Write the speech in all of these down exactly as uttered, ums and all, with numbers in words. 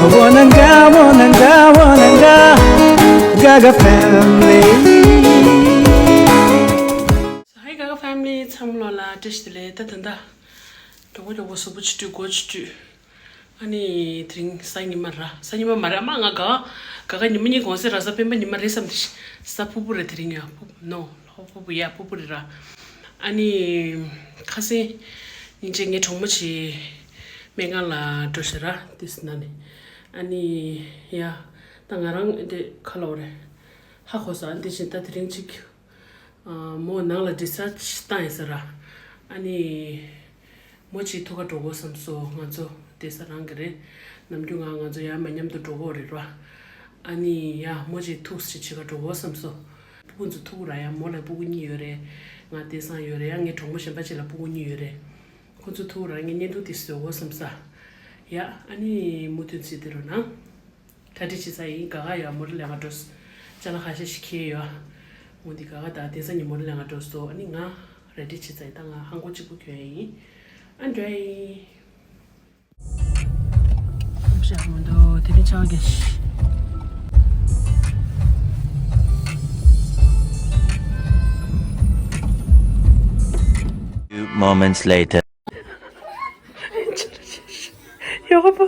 Wananga, wananga, wananga, Gaga family. Hi Gaga family, ཚང་མ་ལོ་ལ་བཀྲ་ཤིས་བདེ་ལེགས། ད་ད་ད། གྲོགས་པོ་གྲོགས་པོ་གཟུགས་པོ་ཆུ་དྲུད་མགོ་ཆུ་དྲུད། ཨ་ནི་དེ་རིང་གཟའ་ཉི་མ་ར། གཟའ་ཉི་མ་མ་རེད། ཨ་མ་ང་ག་ག་ག་ཉི་མ་གཉིས་གོང་ཟེར་ར། གཟའ་སྤེན་པ་ཉི་མ་རེད་བསམ་དེ། གཟའ་ཕུར་བུ་རེད་དེ་རིང་ཡ། ཕུར་བུ་ནོ། ལྷོ་ཕུར་བུ་ཡ། ཕུར་བུ་རེད་ར། ཨ་ནི་ཁ་སང་ཉིན་བྱེད་ངའི་གྲོགས་མོ་ཆེ་སྨན་ཁང་ལ་འགྲོ་ཤག་ར། དེ་སི་ན་ནི། ཨ་ནི་ཡ། ད་ང་རང་དེ་ཁ་ལོ་རེད། ཧ་གོ་ས། ཨ་ནི་དེ་བཞིན་ད་དེ་རིང་ཅིག་ཨ། མོ་ནང་ལ་ཌིས་ཅཱརཇ་བཏང་ཡིན་ཟེར་ར། ཨ་ནི། མོ་གཅིག་ཐུག་ག་འགྲོ་དགོས་བསམ་སོང་། ང་ཚོ་བསྡད་ས་རང་གི་རེད། ནམ་རྒྱུན་ང་ང་ཚོ་ཡར་མར་མཉམ་དུ་འགྲོ་གི་རེད་ར། ཨ་ནི་ཡ་མོ་གཅིག་ཐུག་ཅིག་བྱེད་ག་འགྲོ་དགོས་བསམ་སོང་། སྤུ་གུ་ཚོ་ཐུག་ར། ཡ་མོ་ལ་སྤུ་གུ་གཉིས་ཡོད་རེད། ང་སྐལ་བཟང་ཡོད་རེད། ཡ་ངའི་གྲོགས་མོ་གཞན་པ་གཅིག་ལ་སྤུ་གུ་གཉིས་ཡོད་རེད། ཁོ་ཚོ་ཐུག་ར། ངས་བརྙན་ཐུང་དེ་བཟོ་དགོས་བསམ་ས། ཡ་ཨ་ནི་མུ་མཐུད་བྱེད་དེ་རོགས་གནང་། གྲ་སྒྲིག་བྱེད་ས་ཡིན། ག་ག་ཡ་མོ་ཊ་ལེན་ག་འགྲོ། ཅ་ལག་ཁ་ཤས་ཤིག་འཁྱེར་ཡོད། འོ་འདི་ག་ག་ད་དེང་སང་ཉིན་མོ་ཊ་ལེན་ག་འགྲོ་སོང་། ཨ་ནི་ང་ར་སྒྲིག་བྱེད་ས་ཡིན། ད་ང་ཧང་གོ་གཅིག་པུ་གྱོན་ཡིན། ཨ་འགྲོ་ཡིན། ཤ་མོ་འདུག་དེ་ནི་ཆང་གི། Few moments later. ཡོ་ག་པོ།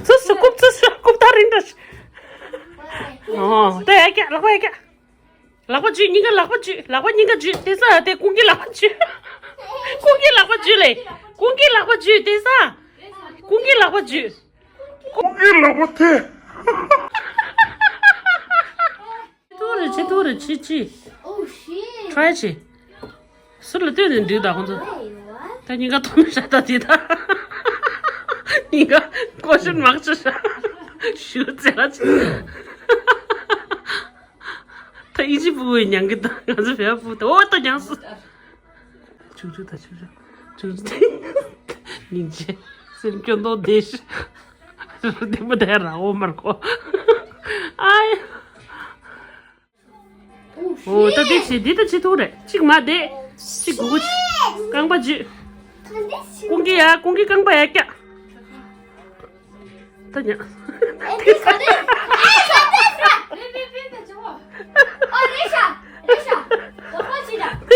ཚུ་སུ་ཀུབ་ཚུ་སུ་ཀུབ་ད་རིང་འདྲ། ཨོ་ད་ཡ་ཀྱ་ལག་པ་ཡ་ཀྱ། ལག་པ་འཇུས། སྙིང་ག་ལག་པ་འཇུས། ལག་པ་སྙིང་ག་འཇུས། དེ་ས་དེ་ཀུན་གྱི་ལག་པ་འཇུས། ཀུན་གྱི་ལག་པ་འཇུས་ལེ། ཀུན་གྱི་ལག་པ་འཇུས། དེ་ས་ཀུན་གྱི་ལག་པ་འཇུས། ཀུན་གྱི་ལག་པ་དེ། ཐུག་རེ་ཆེ་ཐུག་རེ་ཆེ་ཆེ། ཁྲའི་ཆེ། ཟུར་ལ་ལྟོས་ནས་འགྲིག་ད་ཁོང་ཚོ། ད་སྙིང་ག་ཐོམ་ཤ་ད་དེ་ད། སྙིང་ག་ཀོ་ཤན་མག་ཆུ་ཤ། ཞུ་ཙེ་ལ་ཆེ། ད་ཨི་ཇི་བུ་བའི་མྱང་གི་ད་ང་ཚོ་བས་བུ་ད་འོ་ད་མྱང་སུ། ཆུ་ཆུ་ད་ཆུ་ཆུ། ཆུ་ཆུ་ད། སྙིང་རྗེ། སེམས་སྐྱོ་མདོག་བདེ་ཤི། དེ་མོ་དེ་ར་འོ་མར་གོ། ཨའི། འོ་ད་དེ་ཆེ་འདི་ད་ཆེ་ཐུག་རེད། གཅིག་མ་བསྡད། གཅིག་གུ་གུ་ཆེ། རྐང་པ་འཇུས། ཀུན་གྱི་ཡ་ཀུན་གྱི་རྐང་པ་ཡ་ཀྱ། ད་ཉ། དེ་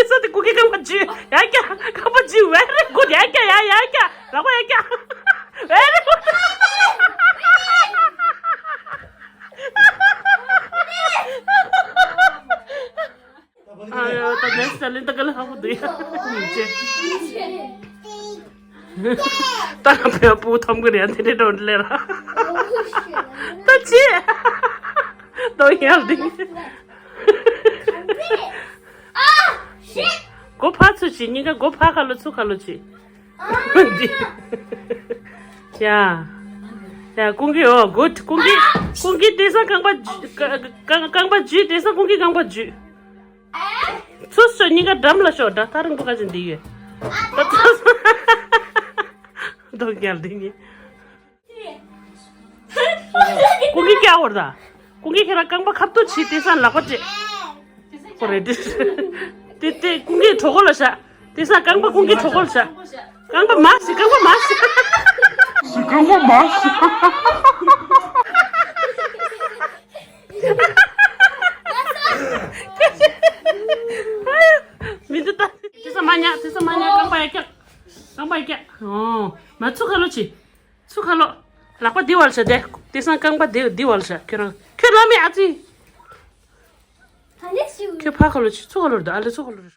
ས་དེ་ཀུན་གྱི་རྐང་པ་འཇུས། ཡ་ཀྱ་རྐང་པ་འཇུས། very good ཡ་ཀྱ་ཡ་ཡ་ཀྱ་ལག་པ་ཡ་ཀྱ། very good ཨ་ཡོ་ད་ནས་ས་ལེན་ད་ག་ལ་ཧ་གོ་འདུག་ཡ། ད་ང་བས་བུ་ཐམ་གི་རེད། དེ་འདྲའི་འགྲོ་འདི་ལས་ར། ད་ཅི། ད་ཡར་འདི། སྒོ་ཕར་ཚུར་བྱེད། སྙིང་ག་སྒོ་ཕར་ཁ་ལོ་ཚུར་ཁ་ལོ་བྱེད། འདི། ཡ། ཡ་ཀུན་གྱི་ཨོ་གུད། ཀུན་གྱི་ཀུན་གྱི་དེང་སང་རྐང་པ་འཇུས། རྐང་རྐང་པ་འཇུས། དེང་སང་ཀུན་གྱི་རྐང་པ་འཇུས། ཚུར་ཤོག་སྙིང་ག་འགྲམ་ལ་ཤོག་འདྲ། ཐག་རིང་པོ་ཁ་ཅིག་འདི་ཡོད། ད་ཚུར་ཤོག་འདོག་རྒྱལ་འདི་ཉིད། ཀུན་གྱི་སྐྱ་བོར་ད། ཀུན་གྱི་ཁྱེད་རང་རྐང་པ་ཁ་ཐུག་བྱེད། དེང་སང་ལག་པ་སྤྲད། ཁོ་རེད་དེ། དེ་དེ་ཀུན་གྱི་གྲོད་ཁོག་ལ་བཞག་དེང་སང་རྐང་པ་ཀུན་གྱི་གྲོད་ཁོག་ལ་བཞག་རྐང་པ་མར་བྱེད། རྐང་པ་མར་བྱེད། རྐང་པ་མར་བྱེད། མི་འདུག་ད། དེ་ས་མ་ཉག་དེ་ས་མ་ཉག་རྐང་པ་ཡར་བཀྱག་རྐང་པ་ཡར་བཀྱག་ཨོ། མ་ཚུར་ཁ་ལོ་བྱེད། ཚུར་ཁ་ལོ། ལག་པ་འདི་བར་བྱ་དེ། དེ་སང་རྐང་པ་འདི་འདི་བར་བྱ། ཁྱོད་རང་ཁྱོད་རང་མི་ཨ་ཙི། ཁྱོད་ཕ་ཁ་ལོ་བྱེད། ཚུར་ཁ་ལོ་རེད། ཨ་ལེ་ཚུར་ཁ་ལོ་རེད།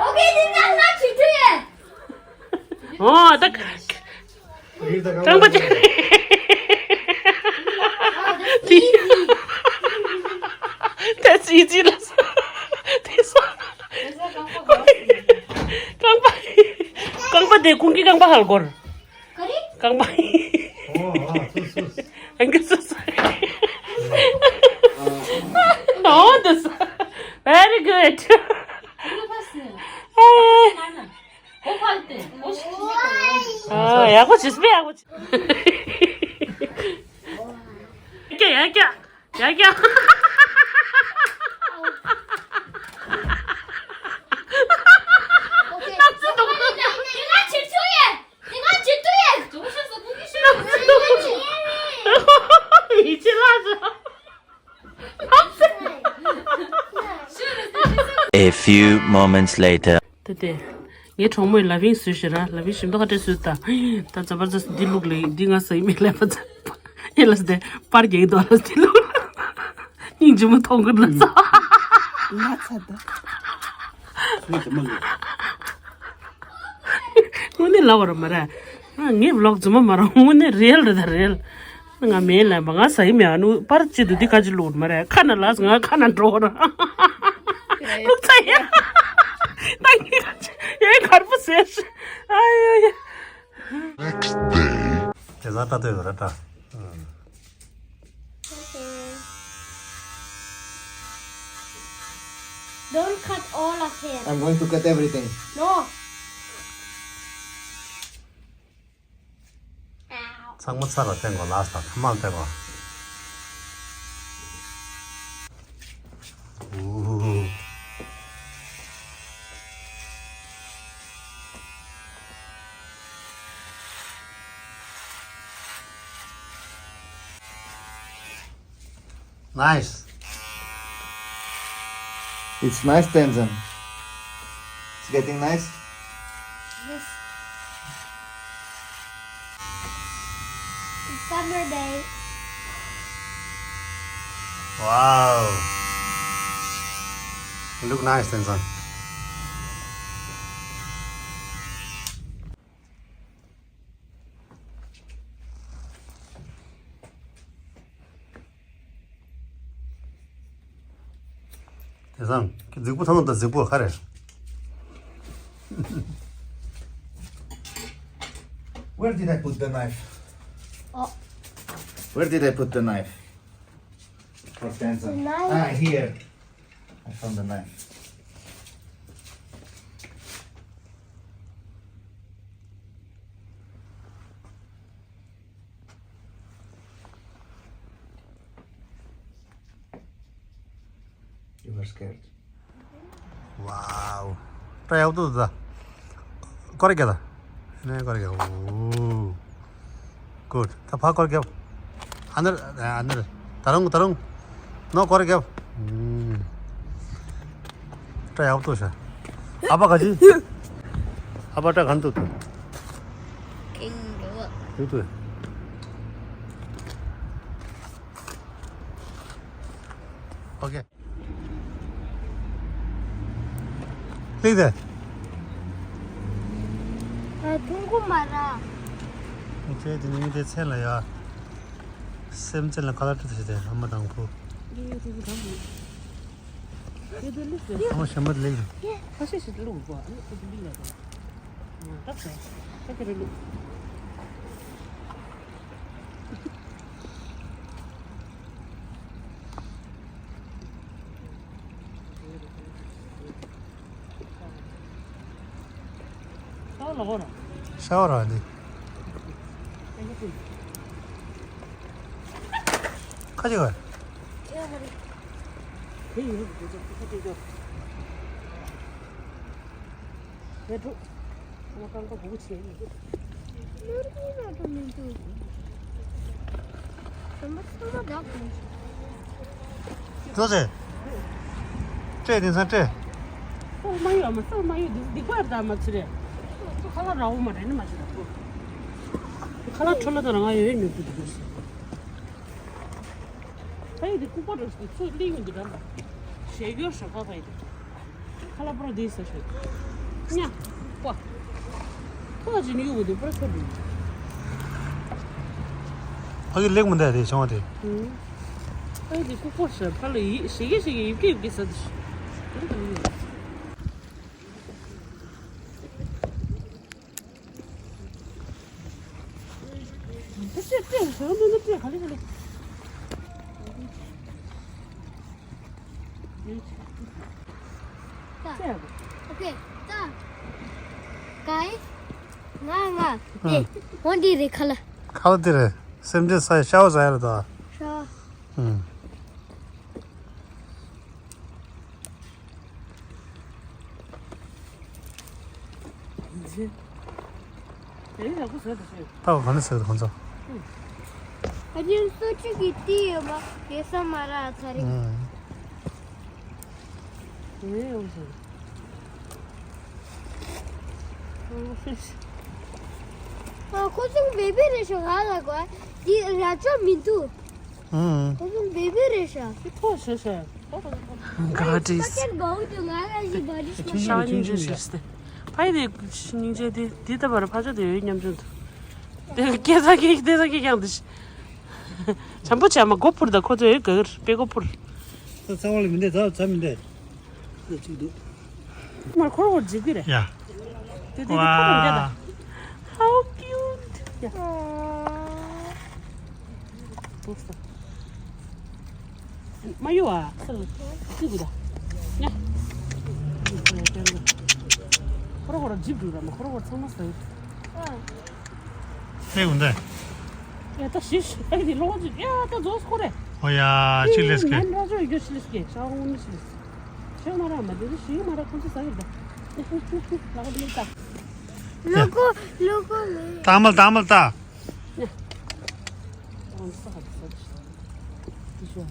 ཨོ་ཁེ། དེ་ན་ང་ཁྲིད་རྒྱུ་ཡིན། ཨོ་ད། རྐང་པ་ཅི། That's easy ལ། དེ་སོ། རྐང་པ། རྐང་པ་དེ་ཀུན་གྱི་རྐང་པ་ཧལ་གོར། ག་རེ། རྐང་པ། ཨོ་ཨ་སུ་སུ། ཨང་ཀི་སུ་སུ། ཨོ་འདི་སུ། Very good. ཨ་ཡག་པོ་བྱས་པས། ཡག་པོ་བྱས། ཡ་ཀྱ་ཡ་ཀྱ་ཡ་ཀྱ། ཨོ་ཁེ། ང་ཁྲིད་རྒྱུ་ཡིན། དེ་ང་ཁྲིད་རྒྱུ་ཡིན། ང་ཁྲིད་རྒྱུ་ཡིན། A few moments later. ད་དེ། ངའི་གྲོགས་མོས་ལ་བིང་བཟོས་ཤག་ར། ལ་བིང་ཞིམ་མདོག་ཁ་བྲལ་བཟོས་ད། ད་འཛམ་བུ་གླིང་འདི་ལུག་ལས་འདི་ང་ཟ་ཡི་མེད་ལབ་པ་ཚ། ཨེ་ལ་སྟེ། པར་རྒྱག་གི་འདུག་ལ་སྟེ་ལུག། སྙིང་རྗེ་མོ་མཐོང་གི་ན་ཚ། ན་ཚ་ད། དངོས་གནས་ལབ་པ་ར་མ་རེད། ངའི་བི་ལོག་རྫུན་མ་མ་རེད། དངོས་གནས་རེད་ལ་ད་རེད། ང་མེད་ལ་མ་ང་ཟ་ཡི་མེད། ཨ་ནུ་པར་ཅི་འདུག་འདི་ག་ཅི་ལུག་མ་རེད། ཁ་ན་ལགས་ང་ཁ་ན་འགྲོ་ར། ལུག་ཚ་ཡ། ད་ངས་ག་ཅི་ཡའི་གར་པོ་ཟེར། ཨ་ཡ་ཡ། Next day. དེ་ཟ་ལྟ་ལྟོས་ར་ལྟ། Okay. Don't cut all of it. I'm going to cut everything. No. Ow. ཚང་མ་ཚར་ལ་བསྟན་དགོས། ལ་སྟ་ཐ་མག་བསྟན་དགོས། ཨུ། Nice. It's nice, Tenzin. It's getting nice. Yes. It's summer day. Wow. Look nice, Tenzin. དེང་སང་གི་རྫིག་པོ་ཐང་དང་རྫིག་པོ་ཁ་རེད། Where did I put the knife? Oh. Where did I put the knife? For Tenzin. The knife. Ah, here. I found the knife. You were scared. Wow. Try out the. Correct. Correct. Ooh. Good. ད་ཕར་སྐོར་རྒྱབ། ཨ་ནར། ཨ་ནར། ད་རུང་ད་རུང་། ནོ་སྐོར་རྒྱབ། ཨུམ། སྐྲ་ཡག་པོ་བཏུ་ཤག་ཨ་ཕ་ག་ཅི། ཨ་ཕ་སྐྲ་གང་བཏུ་བཏུ། ཁེངས་འགྲོ། བཏུ་བཏུ། ཨོ་ཀེ། ལིག་དེ། ཨ། ཐུང་གུ་མ་ར། ཨོ་ཀེ། དེ་ནི་དེ་ཚན་ལ་ཡ། སེམས་ཅན་ལ་ཁ་ལག་སྤྲད་དེ་ཨ་མ་དང་པོ། ཨ་མ་ཞེ་མ་ལིག་དེ། ཁ་ཤས་ཤིག་ལུག་གོ་ཨ་ནི་ཁོ་ཚོ་ལིག་ལ་དེ། ད་ཁ་ཁེ་རེ་ལུག་ཤ་བ་ར་འདི། ཁ་ཅིག་བ། ཅོ་ཙེ། སྤྲད་དེང་སང་སྤྲད། སོ་མ་ཡོད་མ་སོ་མ་ཡོད་འདི་འདི་ཀ་ཡར་ད་མ་ཚི་རེད། ཁ་ལག་ར་བོ་མ་རེད་ནི་མ་ཚི་རེད། ཁ་ལག་འཕྲོ་ལ་ད་ར་ང་ཡོད་ཡོད་ཉོ་གི་འདུག་ཕ་ཡི་འདི་ལྐུགས་པ་འགྲོ་ཞིག་ཚུར་གླིང་ཡོང་གི་འདྲ་མ། ཞེ་གྱོར་ཞོག་པ་ཕ་ཡི་འདི། ཁ་ལག་པར་འདི་ཟ་ཤོད། ཉ། ཀོ། ཐོག་ཅིག་ནི་གཡུག་གི་འདུག་པར་ཚོར་འདུག་ཕ་གི་ལེགས་མི་འདུག་དེ་བྱུང་བ་དེ། ཨུང་། ཕ་གི་འདི་ལྐུགས་པ་ཞོག་ཕ་ལ་ཡི་ཞེ་གི་ཞེ་གི་ཡིབ་ཀི་ཡིབ་ཀི་ཟ་འདུག Okay, ད། གའི། ང་ང་། དེ། འོན་ཏེ་རེད་ཁ་ལ། ཁ་ལ་དེ་རེད། སེམས་ཅན་ས་ཡ་ཤ་བ་ཟ་ཡ་ལ་ད། ཤ་བ། ཨུང་། ད་ག་ནས་ཟེར་ཁོང་ཚོ། ཨ་ཅེ་སོ་ཅིག་གི་ཏི་ཡོད་མ་དེ་ས་མ་ར་ཚ་རེད། ཨུང་། ཨ། ཁོ་ཚོ་བེ་བི་རེད་ཤག་ང་ལ་གོ། འདི་ར་ཅོ་མི་འདུག་ཨང་། ཁོ་ཚོ་བེ་བི་རེད་ཤག་ཁོ་ཤ་ཤ། God is ཕ་ཀན་མང་དུ་ང་ལ་ཞིག་བ་རི་ཤག་ཤ་སྙིང་རྗེ་ཤི་སྟེ། ཕ་ཡི་དེ་སྙིང་རྗེ་དེ་འདི་ལྟ་བར་ཕ་ཅོ་དེ་ཡོད་སྙམ་བྱུང་འདུག་དེ་སྐད་ཆ་གི་དེ་ས་གི་ཀྱང་དེ་ཤི། བྱམས་པོ་བྱས་མ་སྒོ་ཕུར་ད་ཁོ་ཚོས་ག་གིར་པེ་སྒོ་ཕུར། ས་ཚ་བ་ལ་མི་འདེད་ཚ་ཚ་མི་འདེད། ལ་གཅིག་འདུག་མར་ཁོར་ཁོར་འཇིབ་ཀྱི་རེད། ཡ། དེ་དེ་དེ་ཁོ་ལ་འདྲ་ད། How cute. ཡ། མ་གཡོ་ཨ། སི་གུ་ད། ཡ། ཁོར་ཁོར་འཇིབ་འགྲོ་ར་མ་ཁོར་ཁོར་ཚང་མ་ཟ་ཡི། ཨེ་འོ་འདི། ཡ་ད་ཞིབ་ཞིབ་ཨེ་འདི་ལོག་ཅིག་ཡ་ད་རྫོགས་ཁོ་རེ། ཨོ་ཡ་ཅིག་ལེས་ཀེ། ནན་ར་ཅོ་ཡོད་ཅིག་ལེས་ཀེ་ཤ་འོང་ནི་ཅིག་ལེས། ཤ་མ་ར་མ་འདི་ནི་ཞིག་མ་ར་ཁོང་ཚོ་ཟ་ཡོད་ད། ལོ་ཀོ་ལོ་ཀོ་ལེ། ཏཱ་མལ་ཏཱ་མལ་ཏཱ། ཡ། ཨོ་ས་ཧ་ད་ས་ཅིག་ཤ་ད།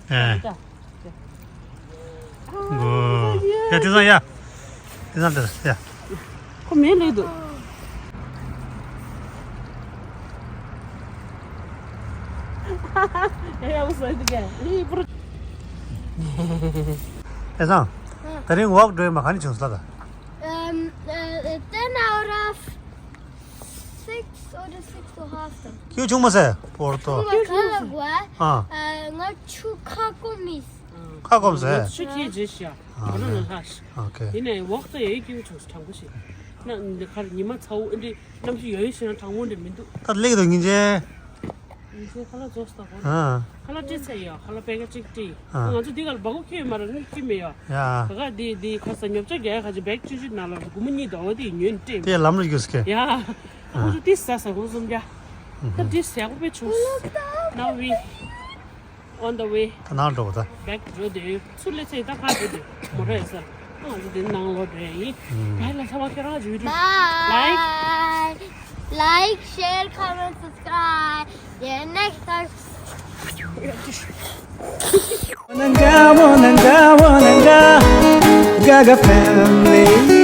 ཨེ། ད། ཨོ། ཡ་དེ་ཚང་ཡ། དེ་ཚང་དེ་ཡ། ཁོ་མེད་ལེ་འདུག་ཡ་ཡ་བུ་སོ་དེ་ག་ནི་པུར། དེ་ཚང་། ད་རིང་ཝོག་འགྲོ་ཡ་མ་ག་ནས་བྱུང་སོང་ད། Um, uh, ten out of six or the six and a half དང་། ཁྱོད་ཆུང་མ་ཟེར་པོར་ཏོ། ཁྱོད་ག་ལ་གོ་ཨ། ཨ། ང་ཆུ་ཁ་སྐོམ་མིས། ཁ་སྐོམ་ཟེར། ཆུ་ཁྱི་རྗེས་ཤ། ཨ་ཨ་ལ་ལ་ཧ་ཤ། ཨོ་ཁེ། དེ་ནས་ཝོག་ཏོ་ཡའི་ཁྱོད་ཆུང་སུ་དྲང་པོ་ཞིག་ན་འདི་ཁར་ཉི་མ་ཚ་བོ་ཨེ་འདྲི་གནམ་གཤིས་ཡོད་ཡོད་ཞིག་ན་གྲང་མོ་འདྲི་མི་འདུག་ད་ལེགས་འདུག་ཉིན་ཅན། ཉིན་ཅན་ཁ་ལག་རྫོགས་སོང་ད་གོ། ཨ། ཁ་ལག་སྤྲད་ཚར་ཡོད་ཁ་ལག་པད་ཀ་གཅིག་སྤྲད། ཨ། ང་ཚོ་འདི་ག་ལ་སྦ་ཁུག་ཁྱོད་མ་ར་ངས་ཁྱོད་མེད་ཡོད། ཡ། ད་ག་འདི་འདི་ཁ་ས་ཉོ་ཆ་རྒྱག་ཡ་ཁ་ཅིག་བེག་བཅུ་བཅུ་ནང་ལ་སྒོར་མོ་གཉིས་དང་འོ་དེ་ཉོས་ནས་སྤྲད། དེ་ལམ་རུ་རྒྱུགས་ཀྱི། ཡ། ཁོ་ཚོ་ཏིས་ཟ་ས་ཁོ་གསུམ་རྒྱ། ད་ཏིས་ཟ་ཁོ་པའི་ཆུང་སུ། Now we on the way. ད་ནང་འགྲོ་བ་ད། བེག་འགྲོ་དེ་ཚུར་ལས་ཚེ་ད་ག་འགྲོ་དེ་མོ་རེད་ས། ང་ཚོ་དེ་ནང་ལོག་འགྲོ་ཡ་ཡིན། བེག་ལ་ཚ་བ་ཁྱེད་རང་ཚོ་ཡུ་ཊུབ། Like. Like, share, comment, subscribe. Yeah, next time. Wananga, wananga, wananga, Gaga family.